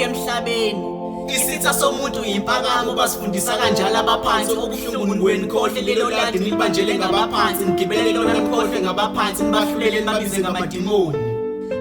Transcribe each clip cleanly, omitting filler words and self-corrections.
Emhlabeni isitha somuntu yimpakamo, basifundisa kanjalo abaphansi. Okubuhlungu nikhohle lelo ladi nilibanjele ngabaphansi, nigibele lona nikhohlwe ngabaphansi, nibahlulele nibabize ngamadimoni.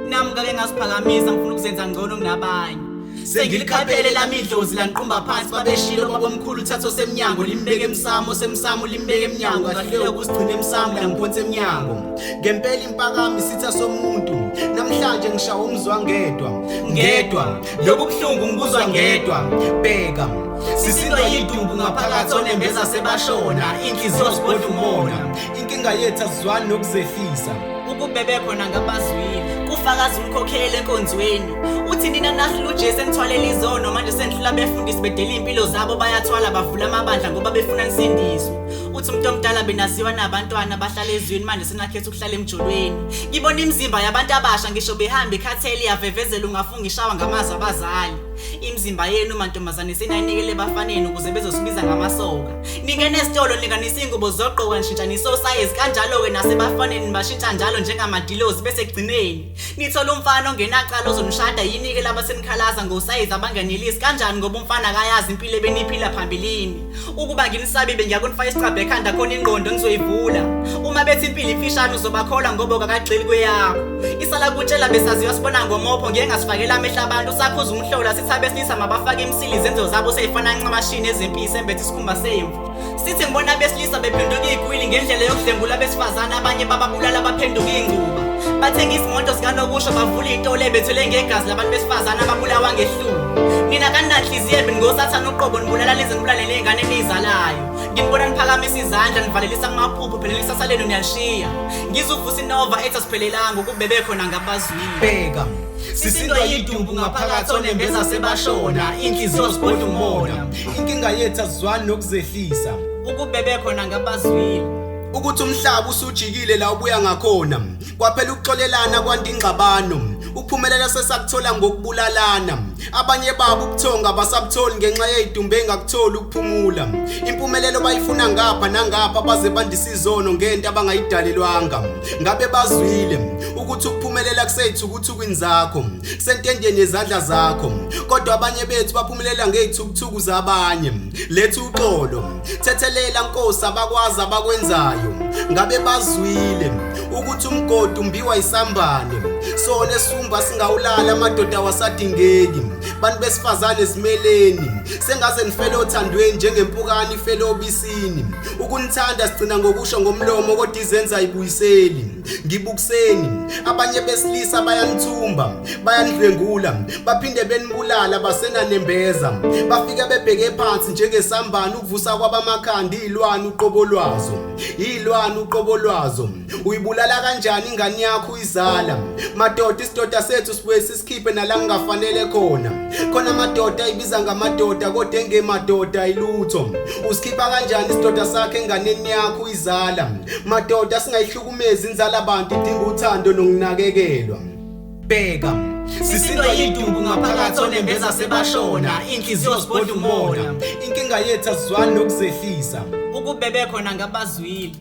Nami ngake ngaziphakamisa, ngifuna ukuzenza ngcono kunabanye. Sengilikhaphele lami idlozi langiqumba phansi. Babeshilo babomkhulu, thatho semnyango limbeke emsamo, semsamo limbeke emnyango. Ngahluleka ukusigcina emsamo, langiphonsa emnyango. Ngempela impakamo isitha somuntu. Namhlanje ngishawa umzwa ngedwa ngedwa, lobu buhlungu ngibuzwa ngedwa. Bheka, sisindwa yidumbu ngaphakathi, onembeza sebashona, inhliziyo zibhodla umona. Inkinga yethu asizwani nokuzehlisa. Ukube bekhona ngabazwile. Kufakaza umkhokheli enkonzweni, uthi nina nahlula uJesu enithwalela izono. Manje senihlula befundisi, bedela iy'mpilo zabo, bayathwala, bavula amabandla ngoba befuna nisindiswe. Uthi umuntu omdala, benaziwa nabantwana bahlala ezweni, manje senakhetha ukuhlala emjolweni. Ngibona imizimba yabantu abasha, ngisho behamba ikhathele, iyavevezela, ungafunga ishawa ngamazwi abazali. Imizimba yenu mantombazane senayinikele ebafaneni ukuze bezosibiza ngamasoka. Ningena esitolo, nilinganisa iy'ngubo zogqoka, nishintshanisa osayizi kanjalo-ke, nasebafaneni nibashintsha njalo njengamadilozi, bese ekugcineni nithola umfana ongenacala ozonishada. Yini-ke laba senikhalaza ngosayizi abanganelisi kanjani, ngoba umfana akayazi impilo ebeniyiphila phambilini? Ukuba nginisabibe, ngiyakunifaka isicabha ekhanda khona ingqondo nizoyivula. Uma bethi impilo imfishane, uzobakholwa ngoba kakagxili kweyakho. Isala kutshela besaziwa sibona ngomopho. Ngeke ngasifakela amehlo abantu, sakhuza umhlola. Sithi abesilisa mabafake imisili, izenzo zabo seyifana ncamashini ezempisi embethe isikhumba semvu. Sithi ngibona abesilisa bephenduka iy'gwili ngendlela yokudlengula abesifazane, abanye bababulala, baphenduka iy'ngcuba, bathenga izimoto zikanokusho, bavula iy'tolo ebethwele ngegazi labantu besifazane ababulawa ngehluku. Nina kaninanhliziyo embi, ningosathane uqobo, nibulala nize nibulale ney'ngane eniyizalayo. Nginibona niphakamisa izandla, nivalelisa kumaphupho, phela ikusasa lenu niyalishiya. Ngizuvusa inova ethi asiphelelanga. Ukube bekhona ngabazwile. Bheka, sisindwa yidumbu ngaphakathi, onembeza sebashona, inhliziyo zibhodla umona. Inkinga yethu asizwani nokuzehlisa. Ukube bekhona ngabazwile. Ukuthi umhlaba usujikile la ubuya ngakhona, kwaphela ukuxolelana, kwanda ingxabano. Ukuphumelela sesakuthola ngokubulalana. Abanye babo ubuthongo abasabutholi ngenxa yey'dumbu engakutholi ukuphumula. Impumelelo bayifuna ngapha nangapha, baze bandisa izono ngento abangayidalelwanga. Ngabe bazwile ukuthi ukuphumelela kusey'thukuthukwini zakho, kusentendeni yezandla zakho? Kodwa abanye bethu baphumelela ngey'thukuthuku zabanye. Letha uxolo, thethelela Nkosi, abakwazi abakwenzayo. Ngabe bazwile ukuthi umgodi umbiwa isambane? Sona esumba singawulala, amadoda awasadingeki. Bantu besifazane, zimeleni, sengaze nifele othandweni njengempukane ifele obisini. Ukunithanda sigcina ngokusho ngomlomo, kodwa izenza ayibuyiseli. Ngibukuseni, abanye besilisa bayanithumba, bayanidlwengula, baphinde benibulala, basenanembeza. Bafike bebheke phansi njengesambane. Ukuvusa kwabamakhanda iy'lwane uqobo lwazo, iy'lwane uqobo lwazo. Uyibulala kanjani ingane yakho uyizala? Madoda, isidoda sethu sibuye sisikhiphe nala kungafanele khona. Khona amadoda ayibiza ngamadoda kodwa engemadoda ilutho. Usikhipha kanjani isidoda sakho enganeni yakho uyizala? Madoda, singayihlukumezi inzala abantu, idinga uthando nokunakekelwa. Bheka, sisindwa yidumbu ngaphakathi, onembeza sebashona, inhliziyo zibhodla umona. Inkinga yethu asizwani nokuzehlisa. Ukube bekhona ngabazwile.